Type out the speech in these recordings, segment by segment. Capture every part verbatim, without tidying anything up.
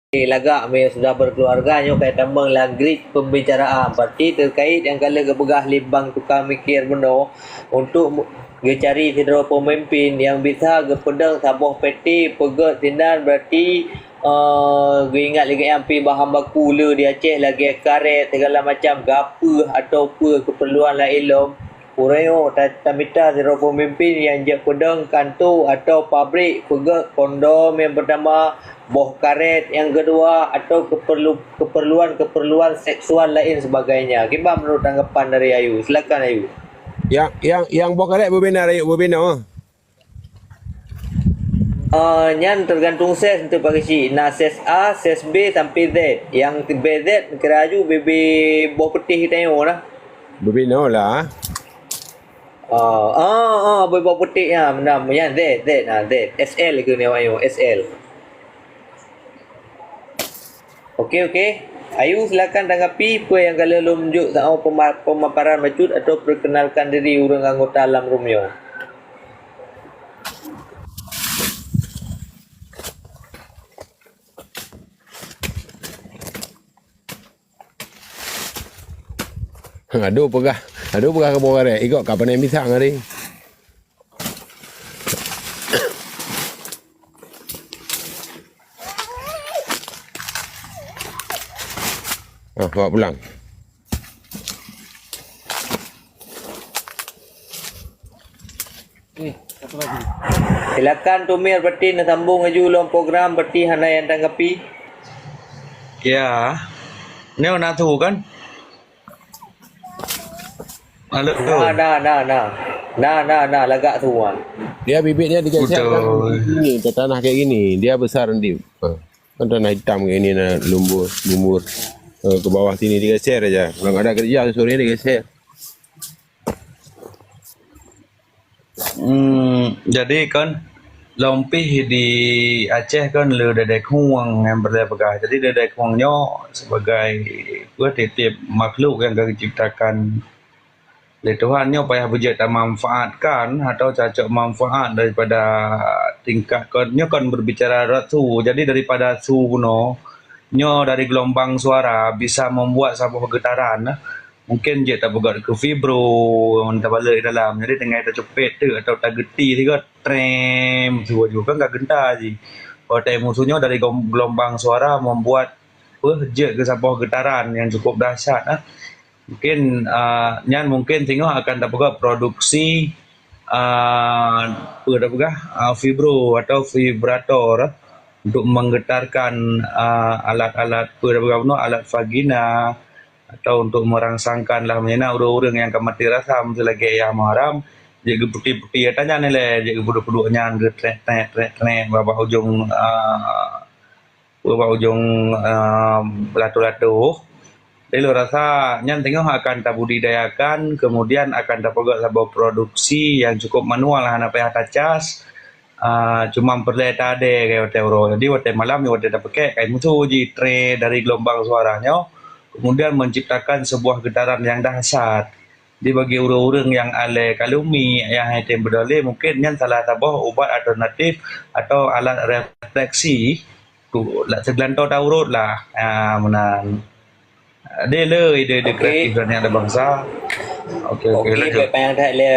Lagak mé sudah berkeluarga nyoe ka tamong lam grid pembicaraan. Berarti terkait nyang ka lheueh geupeugah lé bang tukang mikir bunoe untuk mu-, geucari sidroe pemimpin nyang bisa geupeudong saboh peti peugét sinan, berarti, eh, geuingat lagée nyang pih bahan baku le di Aceh lagée karet segala macam gapeue atau peue keperluan laén lom. Uroe nyoe ta-, tamita sidroe peumimpin nyang jeuet peudong kanto atau pabrik peugét kondom nyang peutama, boh karet nyang keudua, atau keperlu-, keperluan-keperluan seksual laén sebagainya. Kiban meunurot tanggapan dari Ayu? Silakan, Ayu. Nyang, nyang, nyang boh karet beubina, Ayu, beubina. Ah, nyan tergantung ses untuk Pak Keuchik. Na ses A, ses B sampai Z. Nyang B Z kira aju bibit boh putih tanyoe lah. Bibit nyoe lah. Ah, ah, ah, bibit boh putih nyan, meunan, nyan Z, Z, ah, Z. S L keu ni awak nyoe, S L. Okey, okey. Ayu, silakan tanggapi peue nyang ka lheueh lôn jok saboh pema-, pemaparan bacut atau perkenalkan diri ureuëng anggota lam room nyoe. Aduh peugah, aduh peugah keu boh karet, ikot ka panen pisang tadi. Ah, bawa pulang. Eh, satu lagi. Silakan Tumir, berarti neusambung laju lom program, berarti hana nyang tanggapi. Ya. Nyoe na tu kan? Halo. Na, na, na, na. Na, na, na, lagak tu, Wan. Dia bibitnya digeser kan? Betul. Ini, ke tanah kayak gini, dia besar nanti. Ha. Kan tanah hitam kayak ini, nah, lumbur, lumbur. Eh, ke bawah sini digeser aja. Kalau nggak ada kerja, sore digeser. Hmm, jadi kan lom pih di Aceh kan le dadai khueng nyang peureulée peugah. Jadi dadai khueng nyoe sebagai peue tieb-tieb makhluk nyang ka geuciptakan lé Tuhan nyoe payah beujeuet tamanfaatkan atau cacok manfaat daripada tingkat kon nyoe kon berbicara rot su. Jadi daripada su bunoe nyoe dari gelombang suara bisa membuat saboh getaran. Mungkin jeuet tapeugét keu vibro, ngon tabalek di dalam. Jadi, tinggai tacupet teuk atau tageuti sigoe, trem, sigoe juga kan ka genta jih. Watée musoh nyoe dari gom-, gelombang suara membuat, peue, jeuet keu saboh getaran nyang cukup dahsyat, ah. Mungkin, ah, nyan mungkin singoh akan tapeugét produksi, ah, peue tapeugah, ah, vibro atau vibrator, ah, untuk menggetarkan, ah, alat-alat, peue tapeugah bunoe, alat vagina, atau untuk merangsangkan lah meunyoe na ureuëng-ureuëng nyang ka maté rasa, meuseu lagée Ayah Muharram, jeuet geuputi-puti ata nyan ilée, jeuet geupuduek-puduek nyan, geutrek-trek, trek-trek, bak, bak ujong, a, bak ujong, a, latoh-latoh. Jadi lôn rasa nyan teungoh akan tabudidayakan, kemudian akan tapeugét saboh produksi nyang cukup manual, hana payah tacas, a, cuma peureulée tadée gaya watée uroe. Jadi watée malam, watée tapeukék, kai musoh jih trek dari gelombang suara nyoe, kemudian menciptakan sebuah getaran yang dahsyat. Jadi bagi ureuëng-ureuëng nyang alée kalumi, nyang hai tem beudole, mungkin nyan salah saboh ubat alternatif atau alat refleksi tu, lam seugeulantô ta urot lah. A, meunan. Deh le ide-ide kreatif dari anak bangsa. Okey, okey, okey, lanjut. Baik, panyang that lé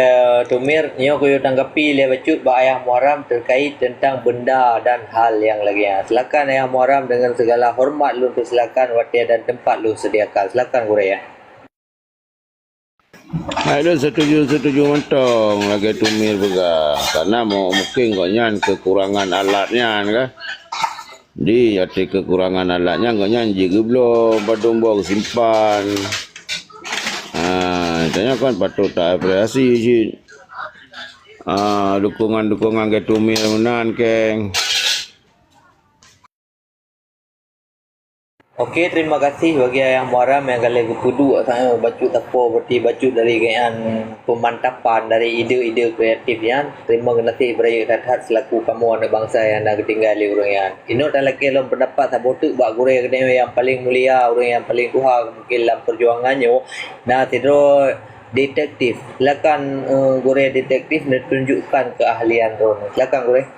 Tumir, nyoe kuyue tanggapi lé bacut bak Ayah Muharram terkait tentang benda dan hal yang lagée nyan. Silakan Ayah Muharram dengan segala hormat lôn persilakan watée dan tempat lôn sediakan. Silakan gurée ya. Hai lôn setuju, setuju mantong lagée Tumir peugah. Karena mu-, mungkin gobnyan kekurangan alat nyan kah. Di até kekurangan alat nyan, gobnyan jeuet geubloe padum boh geusimpan. Ha, tanyoe kan patôt ta-apresiasi cit. Ha, dukungan-dukungan keu Tumir meunan keng. Oke, terima kasih bagi Ayah Muharram nyang ka lheueh geupeuduek sangat bacut sapo berarti bacut dari gobnyan pemantapan dari ide-ide kreatif nyan. Terima geunaséh beurayeuk that-that selaku kamoe aneuk bansa nyang na geutinggai lé ureuëng nyan. Inong talakée lom peundapat saboh teuk bak gurée geutanyoe nyang paleng mulia, ureuëng nyang paleng tuha mungken lam peujuangan nyoe, na sidroe detektif. Silakan, eh, gurée detektif neutunjukkan keuahlian droeneuh. Silakan gurée.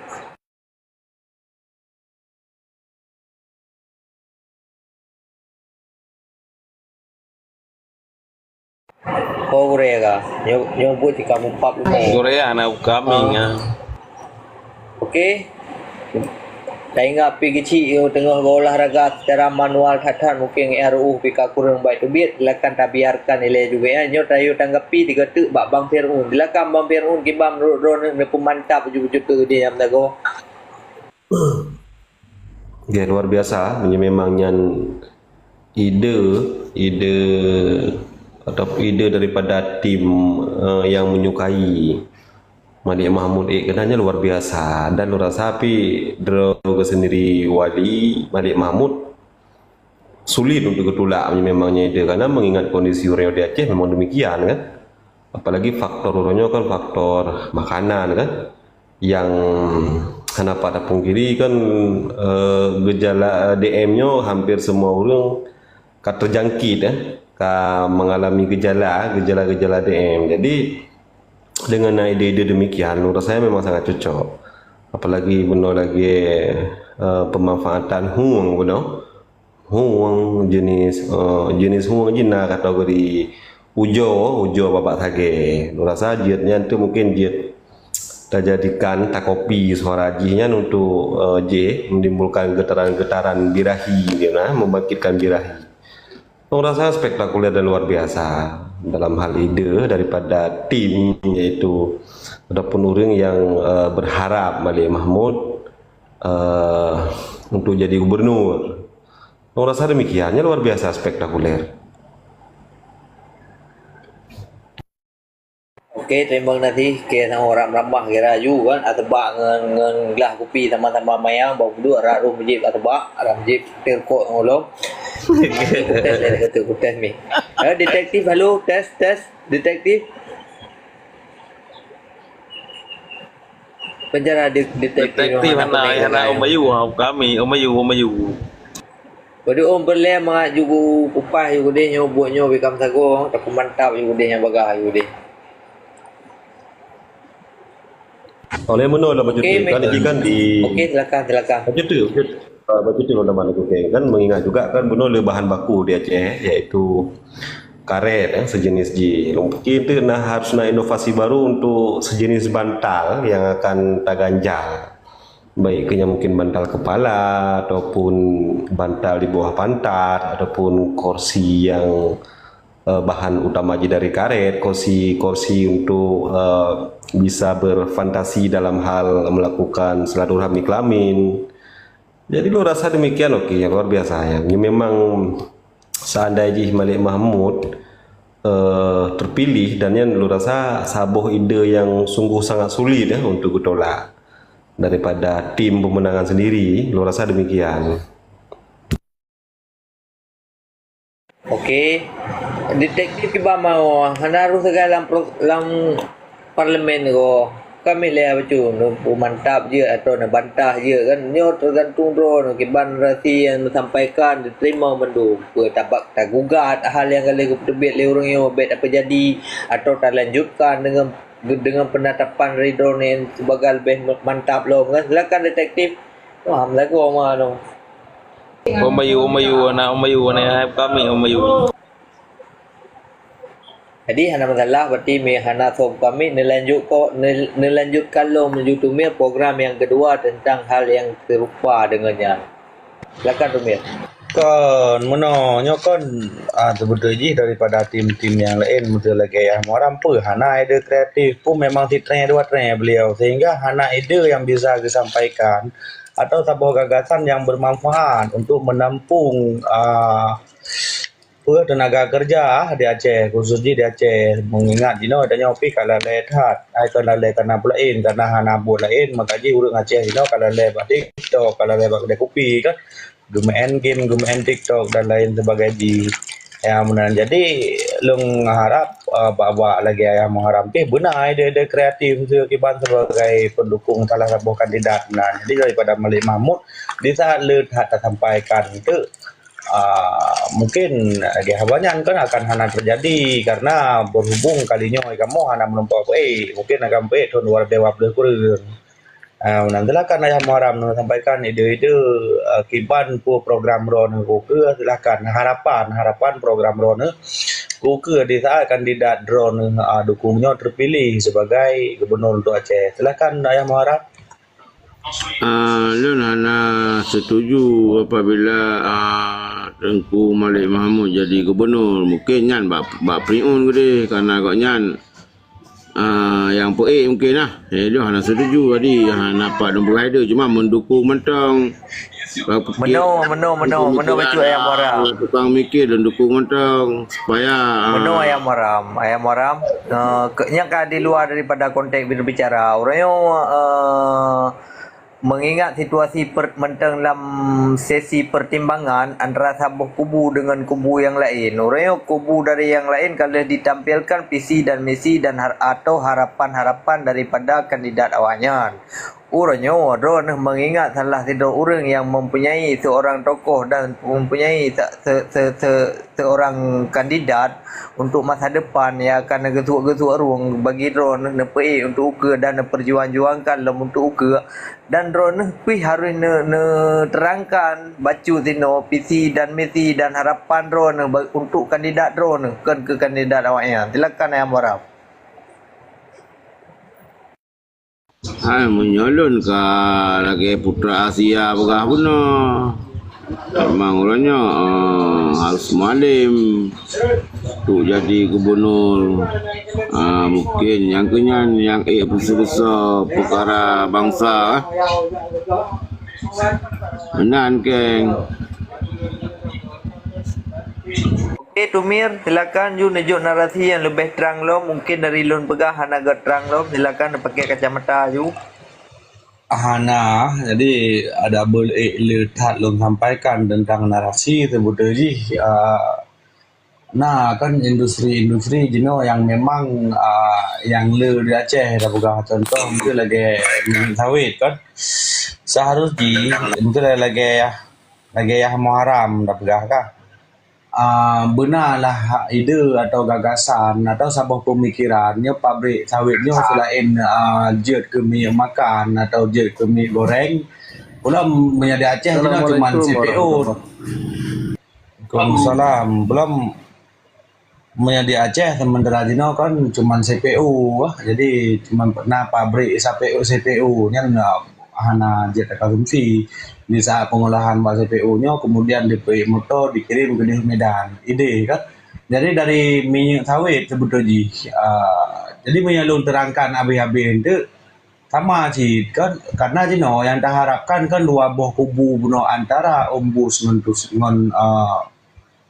Ho gurée ka. Nyoe, nyoe buet cit ka mupap lom. Gurée hana upcoming, ah. Oke. Taingat pi keuchik nyoe teungoh geuolahraga secara manual that-that, mungken R U pi ka kureueng baik teubiet, silakan tabiarkan ilée juga, ya. Nyoe tayue tanggapi tiga teuk bak Bang Fir'un. Silakan Bang Fir'un, kiban meunurot droeneuh neupeumantap beujeuet-beujeuet keu dia nyang meusagoe. Ya, luar biasa. Meunyoe memang nyan ide, ide atau ide daripada tim, eh, yang menyukai Malik Mahmud, eh, keunan nyan luar biasa. Dan lôn rasa pih droe geuh sendiri wali Malik Mahmud sulit untuk geutulak meunyoe memang nyan ide, karena mengingat kondisi ureuëng di Aceh memang demikian, kan. Apalagi faktor uroe nyoe kan faktor makanan, kan, yang hana pat tapungkiri kan, eh, gejala D M nyoe hampir semua ureuëng ka terjangkit, eh, ka mengalami gejala, gejala-gejala D M. Jadi dengan ide-ide demikian, menurut saya memang sangat cocok. Apalagi bunoe lagi, eh, pemanfaatan hueng bunoe. Hueng jenis, eh, jenis hueng jih na kategori ujoe, ujoe babak sagée. Lôn rasa jeuet nyan tu mungkin jeuet tajadikan takopi suara jih nyan untuk, eh, jih menimbulkan getaran-getaran birahi dia na, membangkitkan birahi. Lôn rasa spektakuler dan luar biasa dalam hal ide daripada tim, iaitu ataupun ureuëng yang, eh, berharap Malik Mahmud, eh, untuk jadi gubernur. Lôn rasa demikian, nyan luar biasa spektakuler. Oke, terima kasih. Oke, sama orang ramah kira aju kan, atebak ngon, ngon gelah kupi sama-sama mayang, bak duek rak roh mejib atebak, rak mejib terkok ngon ulom. Tes, tes, tes, tes, tes, mi. Eh, detektif, halo, tes, tes, detektif. Penjara de-, detektif. Detektif hana, hana, Om Bayu, ha, kami, Om Bayu, Om Bayu. Padum peureulée mangat ju kupaih ju keudeh nyoe buet nyoe bikam sagoe, tapeumantap ju keudeh nyang bagah ju keudeh. Oleh meunoe lah bacut kan, kan di. Oke, silakan, silakan. Bacut tu, bacut. Ah, bacut tu nama lagu kan. Kan mengingat juga kan bunoe le bahan baku di Aceh, iaitu karet, eh, sejenis ji. Mungkin tu nah harus na inovasi baru untuk sejenis bantal yang akan taganjal. Baik keu nyan mungkin bantal kepala ataupun bantal di bawah pantat ataupun kursi yang, eh, bahan utama ji dari karet, kursi-kursi untuk, eh, bisa berfantasi dalam hal melakukan silaturahmi kelamin. Jadi lôn rasa demikian, oke, yang luar biasa ya. Ini memang seandai jih Malik Mahmud, eh, terpilih dan nyan lôn rasa saboh ide yang sungguh sangat sulit ya untuk geutolak daripada tim pemenangan sendiri, lôn rasa demikian. Oke. Detektif kiban mau hana harus sagai lam pro-, lam parlemen ko. Kami lé bacut, neupeu mantap jeuet atau neubantah jeuet kan. Nyoe tergantung droe kiban rasi nyang neusampaikan diterima mandum. Peue tabak tagugat hal nyang ka lheueh geupeuteubiet lé ureuëng nyoe bék tapeujadi atau talanjutkan dengan, dengan penatapan ridho nyan sebagai lebih mantap lom kan. Silakan detektif. Wah, lagu Oma tu. Om Bayu, Om Bayu, anak Om Bayu, anak kami Om Bayu. Jadi hana masalah, berarti mi hana sob kami neulanjut ko, neu-, neulanjutkan lom menuju Tumir program yang kedua tentang hal yang serupa dengan nyan. Silakan Tumir. Kon meunoe nyoe kon, ah, sebetul jih daripada tim-tim yang lain, misal lagée Ayah Muharam pun hana ide kreatif pun memang sitreng dua treng beliau sehingga hana ide yang bisa disampaikan atau saboh gagasan yang bermanfaat untuk menampung, ah, peue tenaga kerja di Aceh, khusus jih di Aceh. Mengingat jinoe tanyoe pih ka lalée that, ai kon lalée kana peue laén, kana hana buet laén, maka jih ureuëng Aceh jinoe ka lalée bak TikTok, ka lalée bak kedai kupi kan. Geumeu'en game, geumeu'en TikTok dan lain sebagainya. Ya, meunan. Jadi, lôn harap, uh, bak-bak lagée Ayah Muharam pih beuna ide-ide kreatif kiban sebagai pendukung salah saboh kandidat meunan. Jadi, daripada Malik Mahmud, di saat le that tasampaikan tu, ah, mungkin lagée haba nyan kan akan hana terjadi karena berhubung kali nyoe kamoe hana meulumpoe peuék, mungkin akan peuék thon dua ribu dua puluh kureueng. Ah, meunan silakan Ayah Muharam neusampaikan ide-ide, ah, kiban peue program droeneuh, silakan harapan, harapan program droeneuh Ukeue di saat kandidat droeneuh, ah, dukung nyoe terpilih sebagai gubernur untuk Aceh. Silakan Ayah Muharram. Ah, lôn hana setuju apabila, ah, Teungku Malik Mahmud jadi gubernur. Mungkin nyan bak, bak Priun keudeh, karena gobnyan, ah, nyang peuék mungkin lah. Eh, lôn hana setuju tadi, hana pat lôn peugah itu, cuma mendukung mantong. Meunoe, menoe, menoe, menoe bacut Ayah Muharram. Tukang mikir dan dukung mantong supaya, ah, menoe Ayah Muharram, Ayah Muharram, eh, ke, nyang ka di luar daripada konteks berbicara. Uroe nyoe, eh, mengingat situasi per, mantong lam sesi pertimbangan antara saboh kubu dengan kubu yang lain. Uroe nyoe kubu dari yang lain ka lheueh ditampilkan visi dan misi dan har, atau harapan-harapan daripada kandidat awaknyan. Uroe nyoe droeneuh mengingat salah sidroe ureuëng yang mempunyai seorang tokoh dan mempunyai se, se, se, se, seorang kandidat untuk masa depan yang akan geusuek-geusuek rueng bagi droeneuh neupeuék untuk ukeue dan neuperjuang-juangkan lom untuk ukeue, dan droeneuh pih harus ne, neuterangkan bacut sinoe visi dan misi dan harapan droeneuh ba, untuk kandidat droeneuh, kon keu kandidat awaknyan. Silakan Ayah Muharram. Hai, meunyoe lôn ka lagèe putra Asia peugah bunoe. Memang uroe nyoe, eh, harus Mualem untuk jadi gubernur. Ah, mungkin nyang keunyan nyang ék peuseuleusoe peukara bansa, eh. Meunan, Keng. Oke, Tumir, silakan ju neujok narasi nyang leubeh trang lom. Mungkin dari lôn peugah hana gét trang lom. Silakan pakai kacamata ju. Hana, jadi ada beu-, eh, le that lôn sampaikan tentang narasi sebetul jih, ah, na kan industri-industri jinoe yang memang, ah, yang le di Aceh dah peugah contoh mungkin lagèe minyeuk sawit kan. Seharus jih mungkin lagèe, lagèe Yah Muharram dah peugah kah. Ah, beuna lah ide atau gagasan atau saboh pemikiran nyoe pabrik sawit nyoe selain, ah, jeuet keu minyeuk makan atau jeuet keu minyeuk goreng. Belum meunyoe di Aceh jinoe cuma C P O. Waalaikumsalam. Belum meunyoe di Aceh sementara jinoe kan cuma C P O, ah. Jadi cuma na pabrik C P O, C P O nyan, ah, hana jeuet takonsumsi. Di saat pengolahan bak C P O nyoe, kemudian dipeuék moto dikirim keudéh Medan. Idéh kan? Jadi dari minyeuk sawit sebetul jih. Ah, jadi meunyoe lôn terangkan habéh-habéh enteuk, sama cit kan? Karena jinoe nyang taharapkan kan dua boh kubu bunoe antara Ombus ngon Tus-, ngon, ah,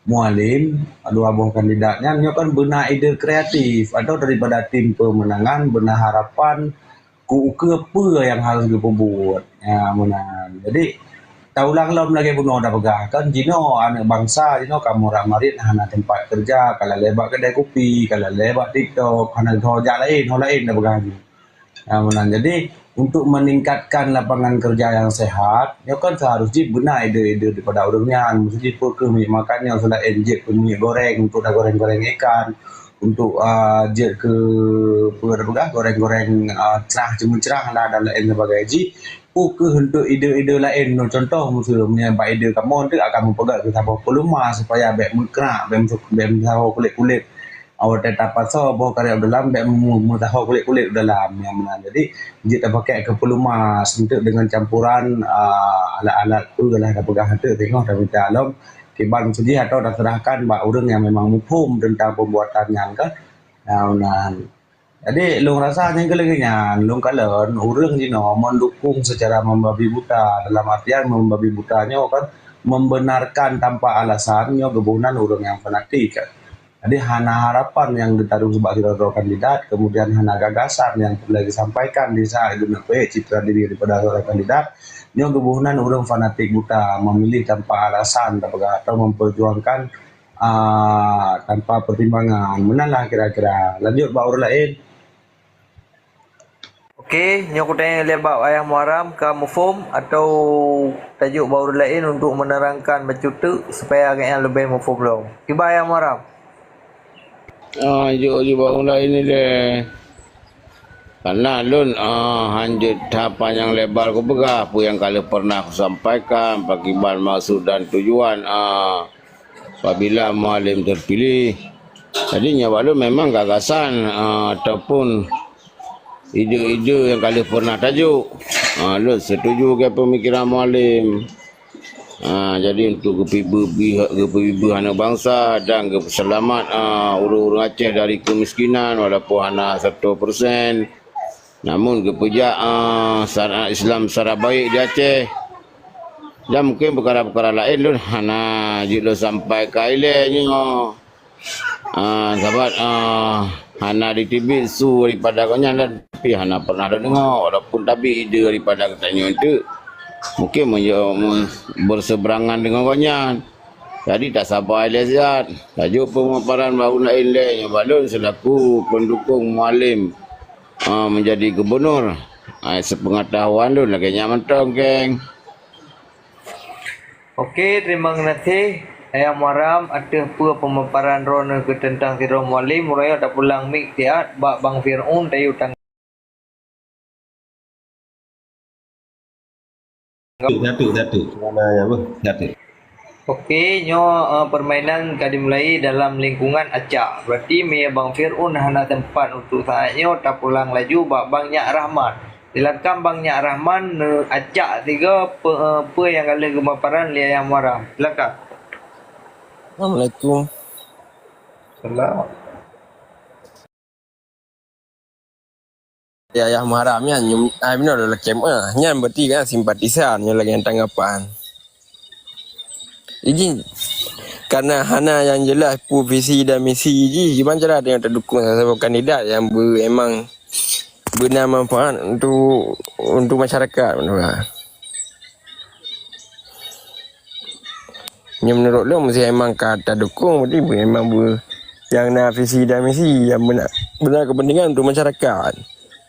Mualem, dua boh kandidat nyan, nyoe kan beuna ide kreatif atau daripada tim pemenangan beuna harapan keu ukeue peue nyang harus geupeubuet. Ya, meunan. Jadi, taulang lom lagèe bunoe dah peugah, kan jinoe aneuk bansa jinoe kamoe ram marit hana teumpat keureuja, ka lalè bak keudè kupi, ka lalè bak TikTok, hana tho jak laén, ho laén dah peugah jih. Ha, meunan. Jadi, untuk meningkatkan lapangan kerja yang sehat, nyoe kan seharus jih beuna ide-ide daripada ureueng nyan. Maksud jih, peue keuh minyeuk makan nyoe selain jeuet keu minyeuk goreng untuk goreng-goreng ikan, untuk, ah, jeuet keu peue peugah, goreng-goreng, ah, crah, ceumeucrah lah dan lain sebagainya jih. Peue keuh untuk ide-ide lain, contoh miseue, meunyoe bak ide kamoe tu akan meupeugah keu saboh peuluma supaya bèk meukrak, bèk meusu-, bèk meusaho kulét-kulét. Awai teuh tapasoe boh karét u dalam, bèk meu-, meusaho kulét-kulét u dalam, nyang meunan. Jadi, jeuet tapakèk keu peuluma seunteuk deungon campuran, a, alat-alat peue lah tapeugah teuk singoh tamita lom kiban meusujih atau taseurahkan bak ureueng nyang memang muphom teuntang peubuatan nyan kan. Nah, meunan. Jadi, lôn rasa nyang keu lagèe nyan, lôn kalon ureueng jinoe meudukung seucara membabi buta. Dalam artian membabi buta nyoe kan membenarkan tanpa alasan nyoe geuboh nan ureueng nyang fanatik kan. Jadi, hana harapan nyang geutaruh bak sidroe-droe kandidat, kemudian hana gagasan nyang peureulèe geusampaikan di saat geuneuk peuék citra diri daripada seorang kandidat, nyoe geuboh nan ureueng fanatik buta, memilih tanpa alasan tapeugah atau memperjuangkan, ah, tanpa pertimbangan. Meunan lah kira-kira. Lanjut bak ureueng laén. Oke, nyoe kutanyong lé bak Ayah Muharram, ka muphom atau tajok bak ureueng laén untuk menerangkan bacut teuk supaya awaknyan leubeh muphom lom? Kiban Ayah Muharram? Ah, jok, jok bak ureueng laén ilèe. Karena lôn, ah, hanjeuet that panyang lebar kupeugah peue nyang ka lheueh pernah kusampaikan, pakiban maksud dan tujuan, ah, apabila Mualem terpilih. Jadi nyoe bak lôn memang gagasan, ah, ataupun ide-ide nyang ka lheueh pernah tajok. Ah, lôn setuju keu pemikiran Mualem. Ah, jadi untuk geupeubi-, geupeubibi hana bansa dan geupeuseulamat, ah, ureuëng-ureuëng Aceh dari kemiskinan walaupun hana seratus persen. Namun geupeujak, ah, syariat Islam secara baik di Aceh. Dan mungkin peukara-peukara laén lôn hana jeuet lôn sampaikan ilée nyoe. Ah, sabab, ah, hana jiteubiet su daripada gobnyan dan pih hana pernah lôn deungoe, walaupun tabit ide daripada geutanyoe teuk. Mungkin meunyoe me-, berseberangan dengan gobnyan. Jadi tasaba ilée siat. Tajok pemaparan bak ureuëng laén lé nyoe bak lôn selaku pendukung Mualem, ah, menjadi gubernur. Ah, sepengetahuan lôn lagée nyan mantong, geng. Oke, terima kasih Ayah Muaram ateueh peue pemaparan droeneuh keu teuntang sidroe Mualem. Uroe nyoe tapulang mik siat bak Bang Fir'aun tayue tang- Satu, satu, satu. Mana ya, apa? Satu. Oke, nyoe, eh, permainan ka dimulai dalam lingkungan acak. Berarti meunyoe Bang Fir'aun hana sempat untuk saat nyoe, tapulang laju bak Bang Nyak Rahman. Silakan Bang Nyak Rahman, eh, acak tiga pe-, eh, peue nyang ka lheueh geumaparan lé Ayah Muaram. Silakan. Assalamualaikum. Salam. Ya, Yah Muharram nyan, nyum-, ai, binoe lôn lakée meu'ah. Nyan berarti kan simpatisan nyoe lagée nyang tanggapan. Jadi, karena hana nyang jeulaih peue visi dan misi jih, kiban cara tanyoe tadukung saboh kandidat nyang beu-, emang beuna manfaat untuk, untuk masyarakat, beuna. Nyoe meunurot lôn, meusé emang ka tadukung, berarti emang beu-, nyang na visi dan misi nyang beuna, beuna kepentingan untuk masyarakat.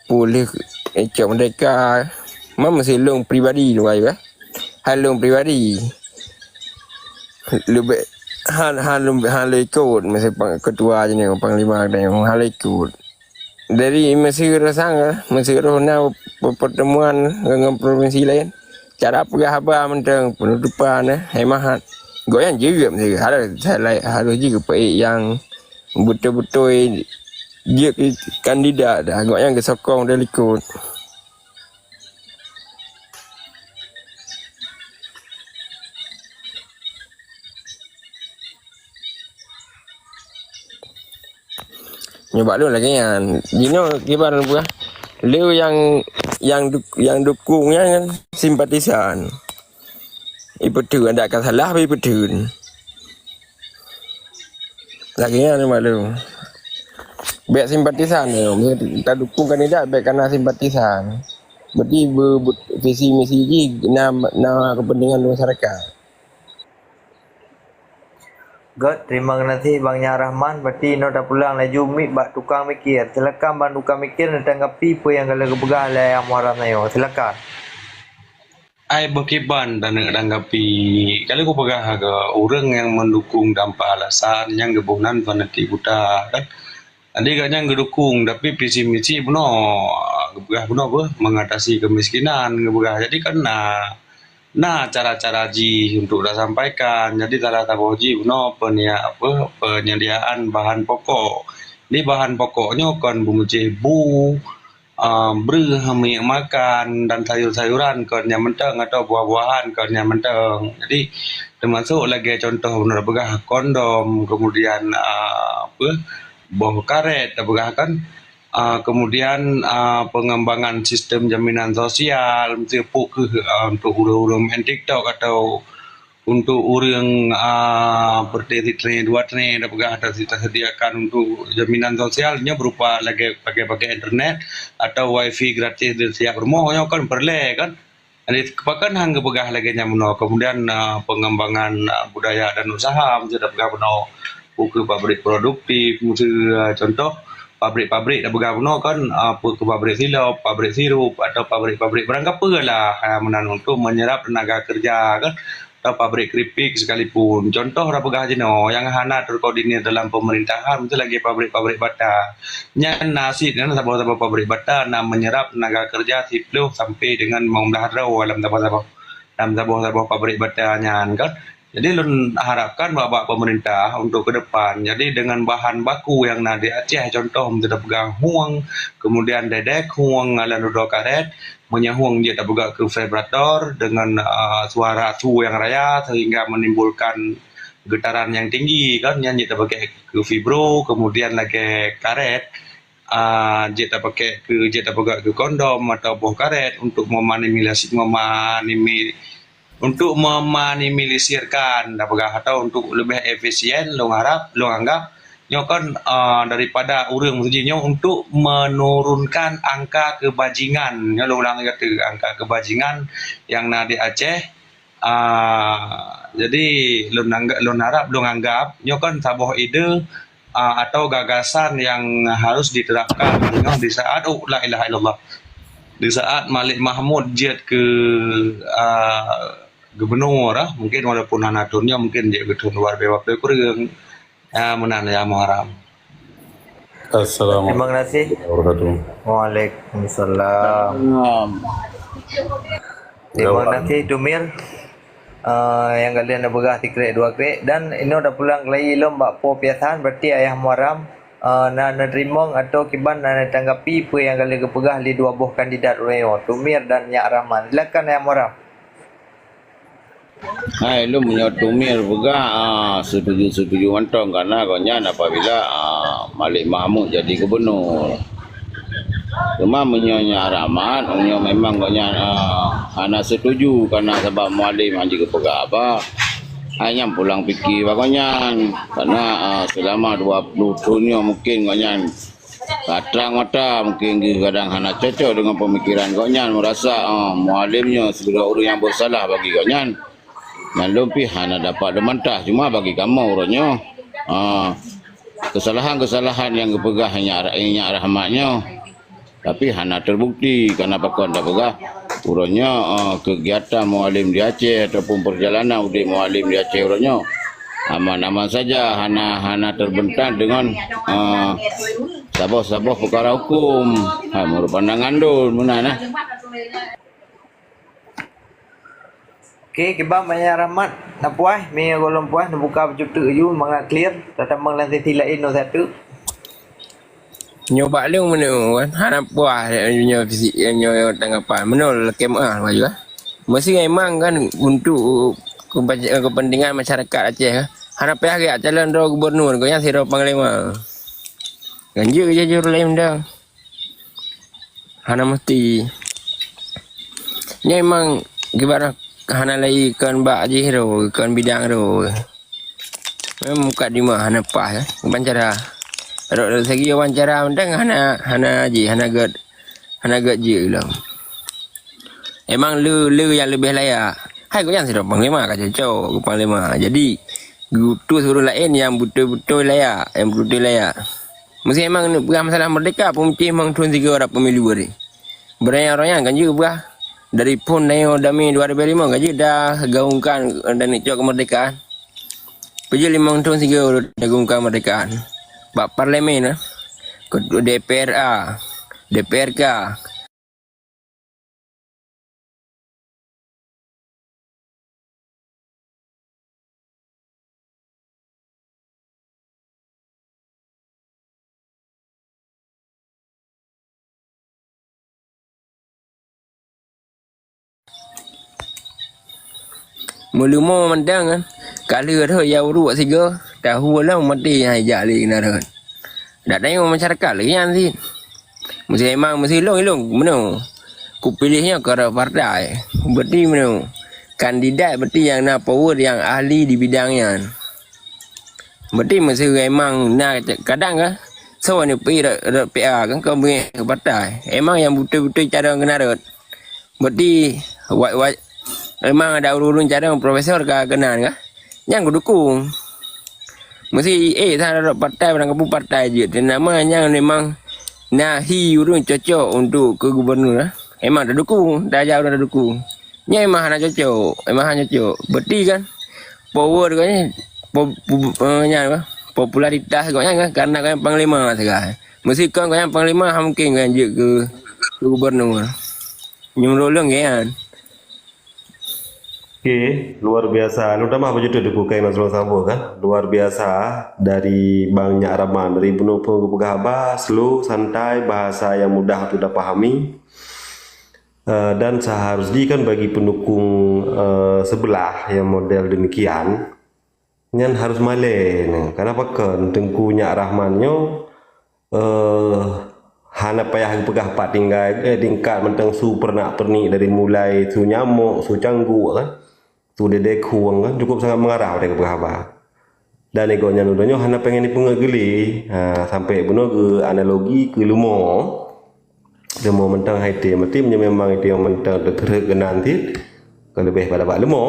Peue lheueh cok merdeka, ma meusé lôn pribadi lôn rayeuk, eh. Hai lôn pribadi. Leubeh han, han lôn, han lôn ikot, meusé pang-, ketua je nyoe, panglima je nyoe, han lôn ikot. Dari meusé rasa, meusé roh na pe-, pertemuan ngon provinsi laén. Cara peugah haba mantong, penutupan, eh, hai mahat. Gobnyan jeuet meusé harôh, harôh jih geupeuék nyang beutôi-beutôi jeuet keu kandidat dah. Gobnyan geusokong dari likot. Nyoe bak lôn lagée nyan. Jinoe kiban peugah, le nyang, nyang duk-, nyang dukung nyan kan simpatisan. Ipeutheun, adak ka salah, ipeutheun. Lagée nyan bak lôn. Bék simpatisan, tadukung kandidat bék kana simpatisan. Berarti be-, be-, visi misi jih na, na kepentingan masyarakat. Göt, terima kasih Bang Nyak Rahman. Berarti inoe tapulang laju mic bak tukang mikir. Silakan Bang tukang mikir neutanggapi peue nyang ka lheueh geupeugah lé Ayah Muharram nyoe. Silakan. Ai beukiban taneuk tanggapi. Ka lheueh kupeugah keu ureuëng nyang meudukung tanpa alasan, nyang geuboh nan fanatik buta, kan? Jadi gobnyan geudukung, tapi visi misi bunoe, geupeugah bunoe beuh, mengatasi kemiskinan geupeugah. Jadi kan na, na cara-cara jih untuk tasampaikan. Jadi salah saboh jih bunoe peunia-, apa, penyediaan bahan pokok. Jadi bahan pokok nyoe kon beumeucéh bu, ah, breuh, minyeuk makan dan sayur-sayuran kon nyang mantong atau buah-buahan kon nyang mantong. Jadi teumasok lagée contoh bunoe peugah kondom, kemudian, ah, apa, boh karet tapeugah kan, ah, kemudian, ah, pengembangan sistem jaminan sosial, miseue peue keuh, ah, untuk ureuëng-ureuëng main TikTok atau untuk ureuëng, ah, berarti sitré dua tré tapeugah atau tersediakan untuk jaminan sosial nyoe berupa lagée pakai-pakai internet atau wifi gratis di tiap rumoh nyoe kan peureulée kan. Jadi, pakon han geupeugah lagée nyan bunoe. Kemudian, ah, pengembangan, ah, budaya dan usaha, miseu tapeugah bunoe, peue keuh pabrik produktif, miseu, ah, contoh, pabrik-pabrik tapeugah bunoe kan, ah, peue keuh pabrik silop, pabrik sirup, atau pabrik-pabrik barang kapeue lah, ah, meunan untuk menyerap tenaga kerja kan, atau pabrik keripik sekalipun. Contoh tapeugah jinoe, nyang hana terkoordinir dalam pemerintahan, miseu lagée pabrik-pabrik bata. Nyan na cit nyan saboh-saboh pabrik bata na menyerap tenaga kerja siplôh sampai dengan limong blaih droe lam saboh-saboh, lam saboh-saboh pabrik bata nyan kan. Jadi lôn harapkan bak, bak pemerintah untuk ke depan, jadi dengan bahan baku yang na di Aceh, contoh meunyoe tapeugah hueng, kemudian dedek hueng, alan dudoe karet, meunyoe hueng jeuet tapeugah keu vibrator dengan, ah, suara su yang raya sehingga menimbulkan getaran yang tinggi kan, nyan jeuet tapeugah keu vibro, kemudian lagèe karet, ah, jeuet tapeugah keu, jeuet tapeugah keu kondom atau boh karet untuk meminimalisir, meminimi-, untuk meminimalisirkan, tapeugah, atau untuk leubeh efisien, lôn harap, lôn anggap, nyoe kan, ah, daripada ureueng meuseujid nyoe untuk menurunkan angka kebajingan. Nyoe lôn ulang lagi kata, angka kebajingan yang na di Aceh. Ah, jadi lôn anggap, lôn harap, lôn anggap nyoe kan saboh ide, ah, atau gagasan yang harus diterapkan nyoe di saat, oh, la ilaha illallah. Di saat Malik Mahmud jeuet keu, ah, gubernur, ah, mungkin walaupun hana thôn nyoe, mungkin jeuet keu thôn dua ribu dua puluh kureueng. Ah, meunan ya Muharram. Assalamualaikum Terima kasih. warahmatullahi wabarakatuh. Waalaikumsalam. Terima Jawab. kasih Tumir. Ah, nyang kalian dah peugah sikrek dua krek dan inoe dah pulang keulayie lom bak po piasan, berarti ayah Muharram, ah, na neuteurimong atau kiban na neutanggapi peue nyang kalian geupeugah lé dua boh kandidat uroe nyoe, Tumir dan Nyak Rahman. Silakan ayah Muharram. Hai, lôn meunyoe Tumir peugah, ah, setuju-setuju mantong, karena gobnyan apabila, ah, Malik Mahmud jadi gubernur. Cuma meunyoe Nyak Rahmat, meunyoe memang gobnyan, ah, hana setuju karena sabab Mualem hana geupeugah haba, hai nyan pulang pike bak gobnyan. Karena, ah, selama dua puluh thon nyoe mungkin gobnyan ka trang mata, mungkin geuh kadang hana cocok dengan pemikiran gobnyan, merasa, ah, Mualem nyoe sidroe ureueng nyang bersalah bagi gobnyan. Nyan lom pih hana dapat lôn bantah, cuma bagi kamoe uroe nyoe, ah, kesalahan-kesalahan nyang geupeugah Nyak, Nyak Rahmat nyoe, tapi hana terbukti, karena pakon tapeugah uroe nyoe, ah, kegiatan Mualem di Aceh ataupun perjalanan udeb Mualem di Aceh uroe nyoe aman-aman saja, hana, hana terbentang dengan, ah, saboh-saboh peukara huköm. Ha, meunurot pandangan lôn, meunan, ah. Oke, kiban banyak rahmat. Na puas, meunyoe gohlom puas, neubuka bacut teuk ju, mangat clear. Tatamong lam sesi laén nyoe sateuk. Nyoe bak lôn meunyoe kan, hana puas nyoe, nyoe tanggapan. Meunyoe lakèe meu'ah laju, ah. Meusti memang kan untuk kepa-, kepentingan masyarakat Aceh, ah. Hana payah geujak calon droe gubernur, gobnyan sidroe panglima. Ganjil jujur laén dah. Hana meusti. Nyan memang kiban hana lé kon bak jih droe, kon bidang droe. Memang muka dima hana paih, eh, wawancara. Rot dari segi wawancara mantong hana, hana jih, hana gèt, hana gèt jih lom. Memang le, le nyang leubeh layak. Hai gobnyan sidroe panglima ka cocok keu panglima. Jadi, geuutus ureueng laén nyang beutôi-beutôi layak, nyang beutôi layak. Meusti memang neupeugah masalah merdeka, peumuncih memang thon sigoe rab pemilu tadi. Beuraya roh nyan kan jeuet peugah dari phon Neo Dame dua ribu lima kan jeuet dah gaungkan dan cok kemerdekaan. Peujeuet limong thon sigoe dah gaungkan kemerdekaan. Bak parlemen, eh, ketua D P R A, D P R K, Meuleumo mantong, eh, ka lheueh rhot ya uruek sigoe, tahu lom maté nyang ijak lé keunan rhot. Dak tanyoe masyarakat lagèe nyan cit. Meusti memang meusti lôn, lôn meunoe. Kupiléh nyoe karena partai. Berarti meunoe. Kandidat berarti nyang na power, nyang ahli di bidang nyan. Berarti meusti memang na kadang ka soe neupi rot, rot P A kan keu partai. Memang nyang beutôi-beutôi carông keunan rot. Berarti wa-, wa-, memang ada ureueng-ureueng carông profesor ka keunan ka. Nyang kudukung. Meusti, eh, that rot partai, barang kapeue partai jeuet. Nama nyang memang na hi ureueng cocok untuk keu gubernur, eh. Memang tadukung, tajak ureueng tadukung. Nyan memang hana cocok, memang hana cocok. Berarti kan, power kan, po-, pu-, eh, nyan apa, popularitas gobnyan kan, karena kan panglima sagai. Meusti kon gobnyan panglima, ha mungkin kan jeuet keu, keu gubernur. Nyoe meunurot lôn kan. Oke, luar biasa. Lôn tamah beujeuet teuk Teungku Kai Mazrul Sambo kan. Luar biasa dari Bang Nyak Rahman. Dari bunoe phon geupeugah haba, slow, santai, bahasa yang mudah untuk dipahami. Eh, dan seharus jih kan bagi pendukung, eh, sebelah yang model demikian, nyan harus malée nyan. Kenapa kan Teungku Nyak Rahman nyoe, eh, hana payah geupeugah pat tinggai, eh, tingkat mantong su peurenak-peurenik dari mulai su nyamok, su cangguek, kan, su dedekhueng, kan, cukup sangat mengarah watée geupeugah haba. Dan igoe nyan uroe nyoe hana pengen ipeungeut geuli, ha, sampai bunoe geu analogi keu leumo. Leumo mantong hai tem, berarti meunyoe memang itu yang mantong teuteurheuet keunan cit, ka leubeh pada bak leumo,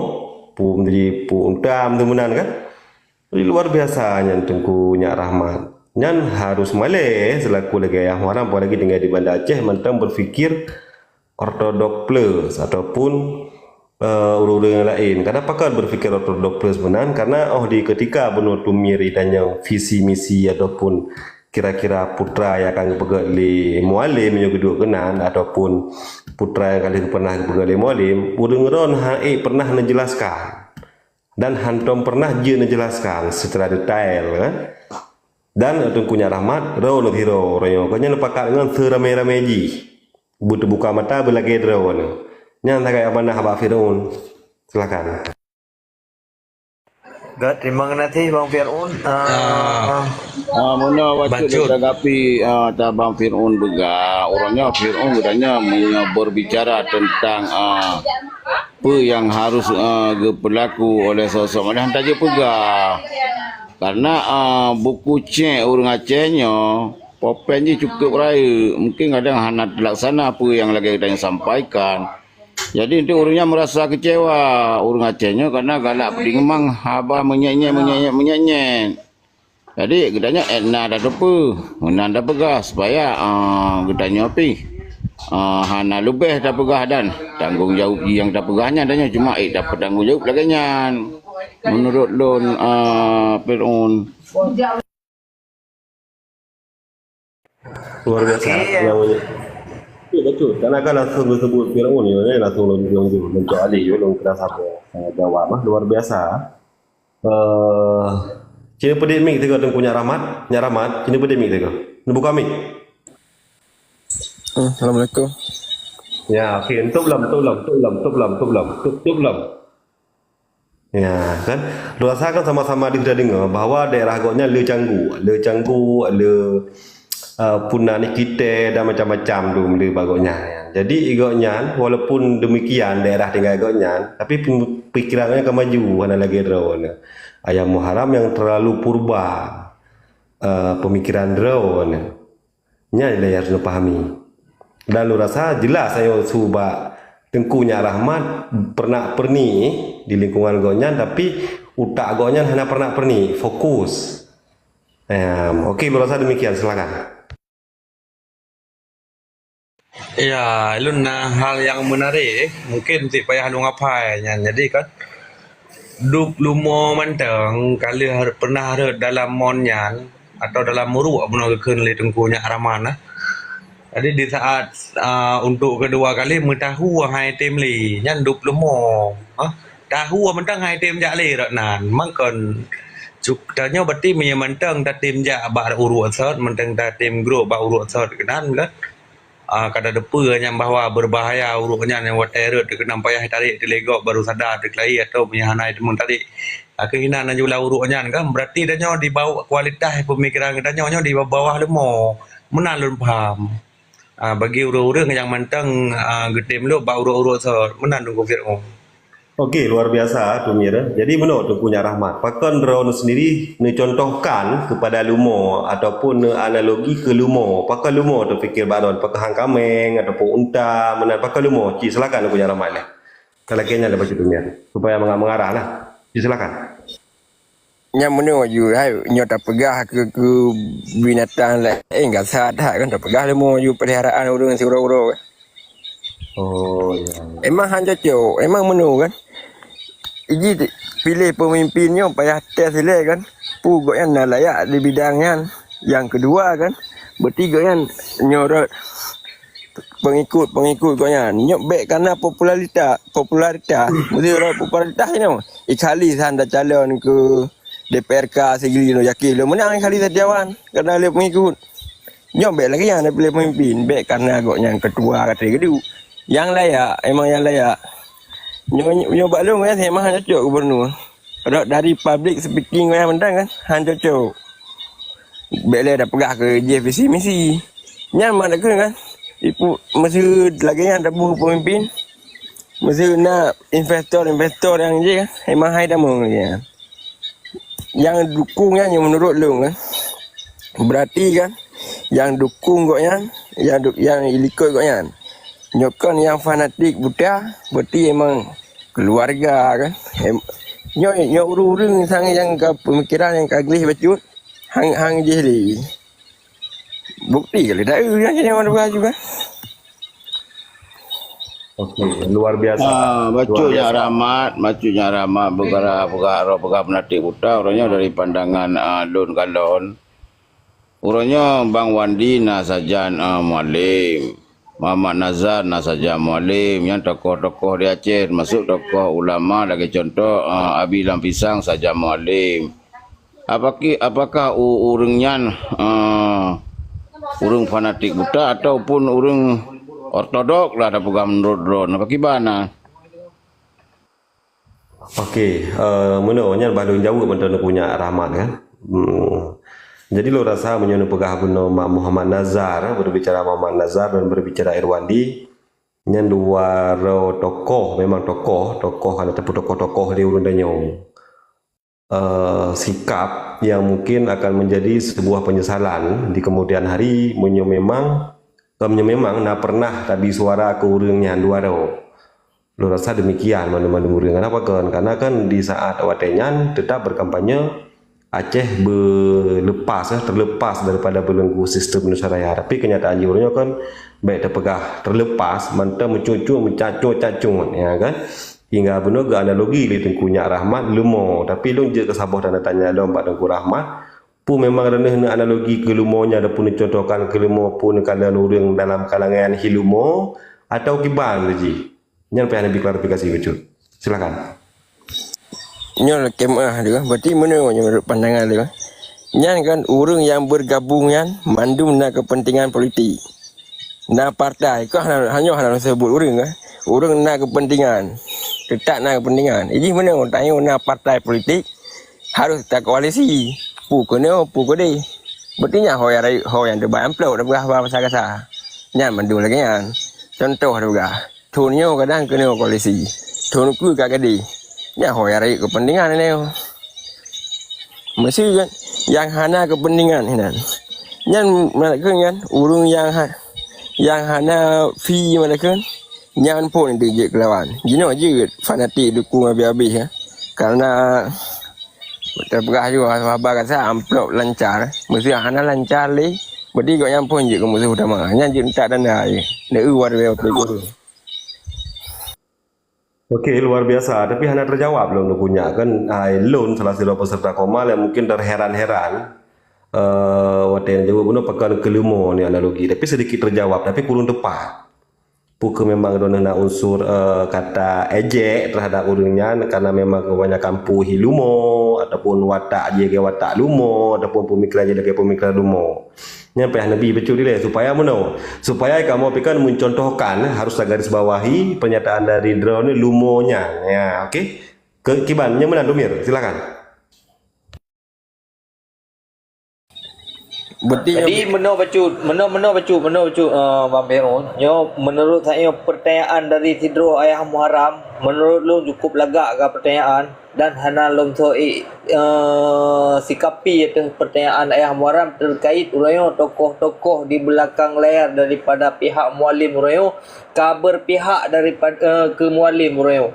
pu menjadi pu unta meunan kan. Jadi luar biasa nyan Teungku Nyak Rahmat. Nyan harus malée selaku lagée ayah muharam, apalagi tinggai di Banda Aceh, mantong berpikir ortodok plus ataupun, eh, ureuëng-ureuëng nyang laén. Karena pakon berpikir ortodok plus meunan? Karena oh di ketika bunoe teumiri dan nyang visi misi ataupun kira-kira putra nyang akan geupeugét lé mualem nyoe geuduek keunan ataupun putra nyang ka lheueh pernah geupeugét lé mualem, ureuëng droen han ék pernah neujelaskan dan hantom pernah jeuet neujelaskan secara detail, kan? Dan Teungku Nyak Rahmat, droen sidroe uroe nyoe, gobnyan neupakat ngon seuramé-ramé jih. Beuteubuka mata beulagée droeneuh. Nyan sagai amanah bak Fir'aun. Silakan. Gét, terima kasih Bang Fir'aun. Ah, Ah, meunoe bacut, bacut. Ditanggapi, ah, ata Bang Fir'aun peugah. Uroe nyoe Fir'aun geutanyoe meunyoe berbicara tentang, ah, peue nyang harus, ah, geupeulaku oleh sosok malah han tajeuet peugah. Karena, ah, buku cek ureuëng Aceh nyoe, pulpen jih cukup rayeuk, mungkin kadang hana teulaksana peue nyang lagée geutanyoe sampaikan. Jadi, untuk ureuëng nyan merasa kecewa, ureuëng Aceh nyoe karena galak peudeungoe haba meunyét-nyét, meunyét-nyét, meunyét-nyét. Jadi, geutanyoe ék na tateupeue, meunan tapeugah supaya, ah, geutanyoe pih, ah, hana leubeh tapeugah dan tanggong jaweueb jih nyang tapeugah nyan tanyoe cuma ék tapeutanggong jaweueb lagée nyan. Meunurot lôn, ah, Fir'aun. Luar biasa. Okey. Yang, ya, betul. Karena kan langsung disebut Firaun ni, kan, langsung lôn, lôn, lôn, lôn cok alih, lôn kena sabar. Sangat jawab, ah, luar biasa. Eh, cina pedik mik tiga Teungku Nyak Rahmat, Nyak Rahmat, cina pedik mik tiga. Ni buka mik. Hmm, Assalamualaikum. Ya, okey. Entup lam, entup lam, entup lam, entup lam, entup lam, entup, entup lam. Ya, kan? Lôn rasa kan sama-sama di-, kita dengar bahwa daerah gobnyan le canggu, le canggu, le, eh, puna ni kitée dan macam-macam tu le bak gobnyan. Jadi, gobnyan, walaupun demikian daerah tinggai gobnyan, tapi pem-, pikiran gobnyan ka maju, hana lagée droeneuh. Ayah Muharram yang terlalu purba, eh, pemikiran droeneuh. Nyan lé harus neupahami. Dan lôn rasa jelas ayoe su bak Teungku Nyak Rahmat peurenak-peureuni di lingkungan gobnyan, tapi utak gobnyan hana peurenak-peureuni, fokus. Em, okey, lôn rasa demikian, silakan. Ya, lôn na hal nyang meunarek, mungkin cit payah lôn apai nyan. Jadi kan, dub leumo mantong ka lheueh pernah rhot dalam mon nyan atau dalam uruek bunoe geukheun lé Teungku Nyak Rahman, nah. Jadi di saat, ah, untuk kedua kali meutahu hai tem lé, nyan dub leumo. Ah, tahu mantong hai tem jak lé rot nan. Mangkon cuk-, tanyoe berarti meunyoe mantong tatem jak bak uruek sot, mantong tatem grob bak uruek sot keunan kan. Ah, ka tateupeue nyang bahwa beubahaya uruek nyan nyang watée rhot teukeunong payah tarek teuh lé gob baru sada teukeulai atau meunyoe hana teumeutarek. Ah, keuh inan laju lam uruek nyan kan, berarti tanyoe di bawah kualitas peumikiran geutanyoe nyoe di bawah leumo. Meunan lôn paham. Ah, bagi ureuëng-ureuëng nyang mantong, ah, geutem lom bak uruek-uruek sot, meunan Teungku Fir'aun. Okey, luar biasa, Tumir. Jadi, meunoe Teungku Nyak Rahmat, pakon droeneuh sendiri neucontohkan kepada leumo ataupun neuanalogi keu leumo? Pakon leumo teufikir bak droeneuh? Pakon han kaméng ataupun unta, meunan pakon leumo? Cit silakan Teungku Nyak Rahmat lé. Talakée nyan leubeh cit Tumir, supaya menga-, mengarah lah. Cit silakan. Nyang meunoe ju hai nyoe tapeugah keu, keu binatang laén, eh, gasat that kan tapeugah leumo ju peliharaan ureuëng siuroe-uroe. Oh, ya, ya. Emang han cocok, emang meunoe kan. Iji piléh peumimpin nyoe payah tes ilée kan. Peue gobnyan na layak di bidang nyan. Nyang keudua kan, berarti gobnyan nyoe rot pengikut-pengikut gobnyan. Nyoe bèk karena popularita, popularita. Mesti rot popularitas nyoe. Ikali san tacalon keu D P R K sigli nyoe yakin lôn meunang Ikali Setiawan karena lé pengikut. Nyoe bèk lagèe nyan lé pemimpin, bèk karena gobnyan ketua kata geudu. Nyang layak, emang nyang layak. Nyoe, nyoe bak lôn kan, emang hana cocok gubernur. Rot dari public speaking gobnyan mantong kan, hana cocok. Bèk lé tapeugah keu jih visi misi. Nyan mak takheun kan. Ipu meuseue lagèe nyan tabu pemimpin. Meuseue na investor-investor nyang jih kan. Memang hai tamong lagèe nyan. Nyang dukung nyan, nyang menurut lôn kan. Berarti kan, nyang dukung gobnyan, nyang du-, nyang ilikot gobnyan. Nyoe kan nyang fanatik buta, berarti emang keluarga kan. Em, nyoe, nyoe ureueng-ureueng sang nyang ka pemikiran nyang ka gleh bacut. Hang, hang jih lé. Bukti kali dah, eh, yang jadi orang juga. Okey, luar biasa. Ah, bacut nyak Rahmat, bacut nyak Rahmat, peugah, peugah, peugah penatik buta, uroe nyoe dari pandangan, ah, lôn kalon. Uroe nyoe Bang Wandi na sajan, ah, mualim. Muhammad Nazar na sajan mualim. Nyang tokoh-tokoh di Aceh, termasuk tokoh ulama lagèe contoh, ah, Abi Lam Pisang sajan mualim. Apaki-, apakah u-, ureueng nyan, eh, ureueng fanatik buta ataupun ureueng ortodok lah tapeugah menurut droeneuh? Apa kiban na? Okey, eh, meunoe nyan bah lôn jaweueb mantong Teungku Nyak Rahmat kan. Hmm. Jadi lôn rasa meunyoe neupeugah bunoe Mak Muhammad Nazar, berbicara Muhammad Nazar dan berbicara Irwandi, nyan dua droe tokoh, memang tokoh, tokoh kan ataupun tokoh-tokoh di ureueng tanyoe. Eh, sikap yang mungkin akan menjadi sebuah penyesalan di kemudian hari meunyoe memang, eh, meunyoe memang na pernah tabi suara keu ureueng nyan dua droe. Lôn rasa demikian mandum-mandum ureueng. Kenapa kan? Karena kan di saat watèe nyan tetap berkampanye Aceh beulepas, eh, terlepas daripada belenggu sistem Indonesia Raya. Tapi kenyataan jih uroe nyoe kan bèk tapeugah terlepas, mantong meucut-cut, meucacut-cacut, ya kan? Hingga bunoe geuanalogi lé Teungku Nyak Rahmat leumo. Tapi lôn jeuet keu saboh tanda tanya lom bak Teungku Rahmat. Peue memang droeneuh neuanalogi keu leumo nyan ataupun neucontohkan keu leumo peue neukalon ureueng dalam kalangan hi leumo atau kiban jih? Nyan payah neubi klarifikasi bacut. Silakan. Nyoe lakèe meu'ah deuh, berarti meunoe nyoe menurut pandangan deuh. Nyan kan ureueng nyang bergabung nyan mandum na kepentingan politik. Na partai, kah hana, hanyoe hana lôn sebut ureueng, eh. Ureueng na kepentingan. Teutap na kepentingan. Ijih meunoe tanyoe na partai politik harus takoalisi. Peue keunoe, peue keudeh. Berarti nyan ho nyang rayeuk, ho nyang teuba amplop, tapeugah bahasa kasa. Nyan mandum lagèe nyan. Contoh tapeugah. Thon nyoe kadang keunoe koalisi, thon keue ka gadeh. Nyan ho nyang rayeuk kepentingan nyoe. Meusé kan nyang hana kepentingan inan. Nyan malakon kan ureueng nyang ha-, nyang hana fi malakon nyan phon jeuet keu lawan. Jinoe jeuet fanatik dukung habéh-habéh ya. Karena tapeugah ju haba kasa amplop lancar. Meusé hana lancar lé, berarti gobnyan phon jeuet keu musoh utama. Nyan jeuet tak tanda je. Neu warga. Okey, luar biasa. Tapi hana terjawab lom Teungku Nyak kan, ai, lôn salah sidroe peserta Komal yang mungkin terheran-heran, eh, watèe jaweueb bunoe pakon keu leumo ni analogi. Tapi sedikit terjawab, tapi kurang tepat. Peue keuh memang droeneuh na unsur, eh, kata ejek terhadap ureueng nyan karena memang kebanyakan peue hi leumo ataupun watak jih lagèe watak leumo ataupun pemikiran jih lagèe pemikiran leumo. Nyan payah neubi bacut dilèe supaya meunoe, supaya kamoe pih kan mencontohkan, harus tagaris bawahi pernyataan dari droeneuh leumo nyan. Ya, okey. Ke, kiban, nyan meunan Dumir, silakan. Berarti jadi nyoe meunoe bacut, meunoe, meunoe bacut, meunoe bacut, eh, Bang Peron. Nyoe menurut saya pertanyaan dari sidroe Ayah Muharram, menurut lôn cukup lagak ka pertanyaan. Dan hana lom soe, eh, sikapi ateueh pertanyaan Ayah Muharram terkait uroe nyoe tokoh-tokoh di belakang layar daripada pihak Mualem uroe nyoe ka berpihak daripada, eh, keu Mualem uroe nyoe.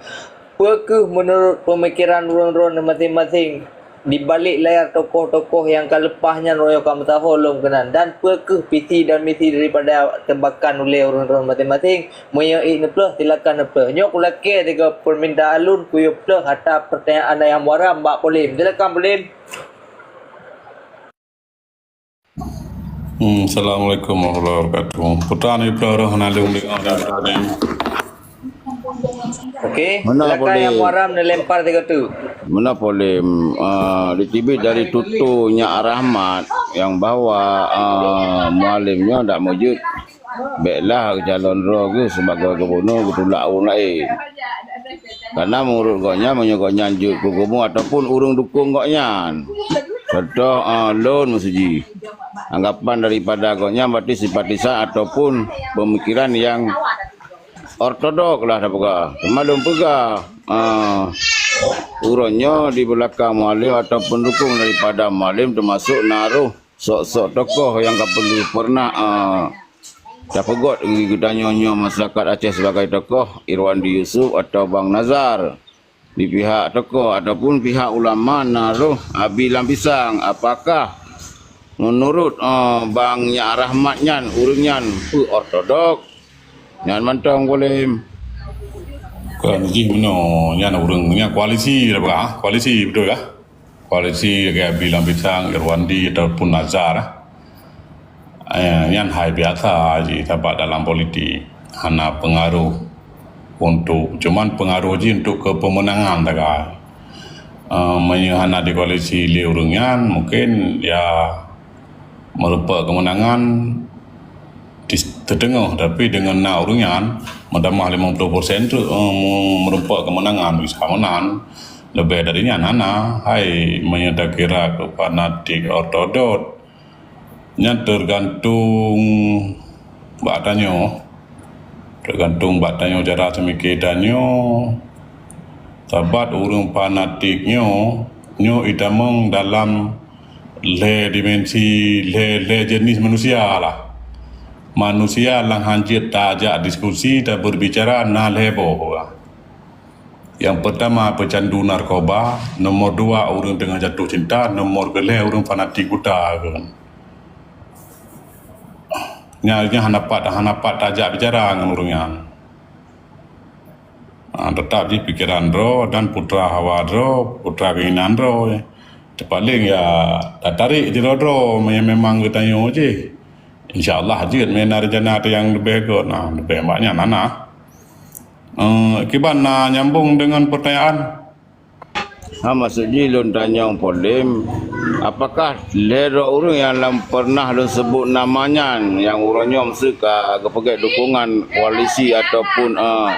Peu kheueh meunurot peumikiran droen-droen masing-masing di balik layar tokoh-tokoh nyang ka leupah nyan uroe nyoe ka meusaho lom keunan? Dan peu kheueh visi dan misi daripada teubakan ulèe droen-droen masing-masing? Meunyoe ék neuplôh, silakan neuplôh. Nyoe kulakèe sigoe peumintaan lôn, kuyue plôh atra peurtanyaan Ayah Muharram bak Polem. Silakan Polem. Hmm, Assalamualaikum warahmatullahi wabarakatuh. Putra ni, Putra roh, nalung dengar ni, Putra ni. Okey, Mana silakan boleh? Yang Muharram dilempar tiga tu. Mana boleh, ah, ditibit dari tutu Nyak Rahmat yang bahwa, ah, Mualem nyoe dak meujeuet. Bèk lah calon droe geuh sibagoe gubunur geutulak ureueng laén. Karena meunurot gobnyan, meunyoe gobnyan jeuet keu gubunur ataupun ureueng dukong gobnyan. Contoh, ah, lôn meusuji. Anggapan daripada gobnyan berarti simpatisan ataupun pemikiran yang ortodok lah tapeugah. Teuma lôn peugah, ah, uroe nyoe di beulakang Mualem ataupun dukong daripada Mualem teumasok na roh sok-sok tokoh nyang ka peue-, pernah, ah, tapeugot geutanyoe nyoe masyarakat Aceh sebagai tokoh, Irwandi Yusuf atau Bang Nazar. Di pihak tokoh ataupun pihak ulama na roh Abi Lam Pisang, apakah meunurot, ah, Bang Nyak Rahmat nyan, ureueng nyan peue ortodok? Nyan mantong boleh. Kon jih meunoe, nyan ureueng nyan koalisi dah peugah, koalisi beutôi kah? Koalisi lagèe Abi Lam Pisang, Irwandi ataupun Nazar, eh, nyan hai biasa jih sabab dalam politik hana pengaruh untuk, cuman pengaruh jih untuk kepeumenangan sagai. Eh, meunyoe hana dikoalisi lé ureueng nyan, mungkin ya meureumpok keumeunangan di teungoh, tapi deungon na ureueng nyan meutamah limong ploh persen tu, eh, meureumpok keumeunangan bisa meunan. Leubeh dari nyan hana. Hai, meunyoe takira keu fanatik ortodok, nyan teugantung bak tanyoe. Teugantung bak tanyoe cara seumike tanyoe. Sabab ureueng fanatik nyoe, nyoe itamong dalam lhèe dimensi, lhèe, lhèe jeunèh manusia lah. Manusia nyang hanjeuet tajak diskusi, tabeurbicara na lhèe boh. Nyang peurtama peucandu narkoba, nomor dua ureueng teungoh jatuh cinta, nomor keulhèe ureueng fanatik buta. Nyan, nyan hana pat, hana pat tajak bicara ngon ureueng nyan. Ha, teutap jih pikeran droe dan putra hawa droe, putra keinginan droe. Teupaléng ya tatarék sidroe-droe meunyoe memang geutanyoe jih. Insya Allah jeuet meunan rencana teuh nyang leubeh göt, nah, leubeh bak nyan hana. Eh, kiban na nyambung deungon peurtanyaan? Ha, maksud jih lôn tanyong Polem, apakah lhèe droe ureueng nyang lam pernah lôn seubut nama nyan nyang uroe nyoe meuseuka geupeugèt dukungan koalisi ataupun, eh,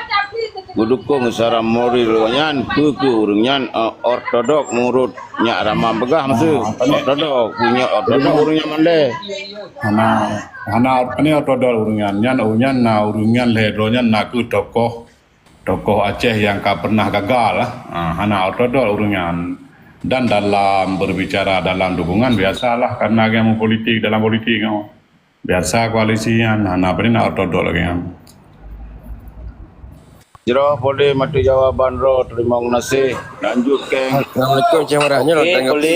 geudukong secara moral nyan, peu kheueh ureueng nyan, eh, ortodok meunurot Nyak Rahmat peugah meuseuka? Ortodok, peue nyoe ortodok ureueng nyan mandeh. Hana, hana, pane ortodok ureueng nyan. Nyan ureueng nyan na, ureueng nyan lhèe droe nyan na kheueh tokoh tokoh Aceh nyang ka pernah gagal lah. Ha, hana ortodok ureueng nyan. Dan dalam berbicara dalam dukungan biasalah karena nyang politik dalam politik nyoe. Biasa koalisi nyan hana pernah ortodok lagèe nyan. Jroh Polem ateueh jawaban droe, terima kasih. Lanjut keng. Assalamualaikum Cik Marah. Nyoe tanggapi.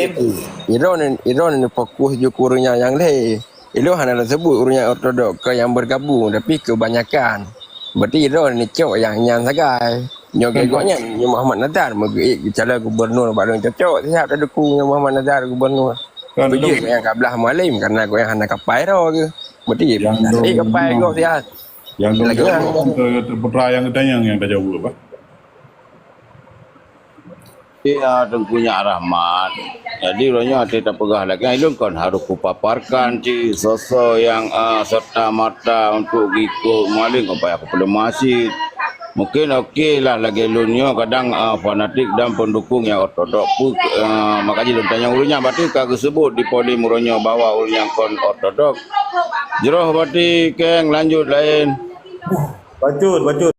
Idroe ni, idroe ni fokus ju ureueng nyan nyang lhèe. Ilôn hana lôn seubut ureueng nyang ortodok keu nyang bergabung, tapi kebanyakan. Berarti ilôn neucok nyang nyan sagai. Nyoe geuh gobnyan, nyoe Muhammad Nazar meugeuék geucalon gubernur bak lôn, cocok siat tadukung nyoe Muhammad Nazar gubernur. Peujeuet nyang ka blah Mualem karena gobnyan hana kapai droe geuh. Berarti kapai gob siat. Nyang lagèe nyan. Putra nyang geutanyong nyang tajaweueb, bah. Ya, Teungku Nyak Rahmat. Jadi, uroe nyoe até tapeugah lagèe nyan, ilôn kon harôh kupaparkan cit soe-soe nyang, ah, serta-merta untuk geukot Mualem, kon payah kupeuleumah cit. Mungkin oke lah lagèe lôn nyoe kadang, ah, fanatik dan pendukung nyang ortodok peuet, ah, maka jih lôn tanyong ureueng nyan berarti ka geuseubut di Polem uroe nyoe bahwa ureueng nyan kon ortodok. Jroh berarti keng lanjut laén. Bacut, bacut.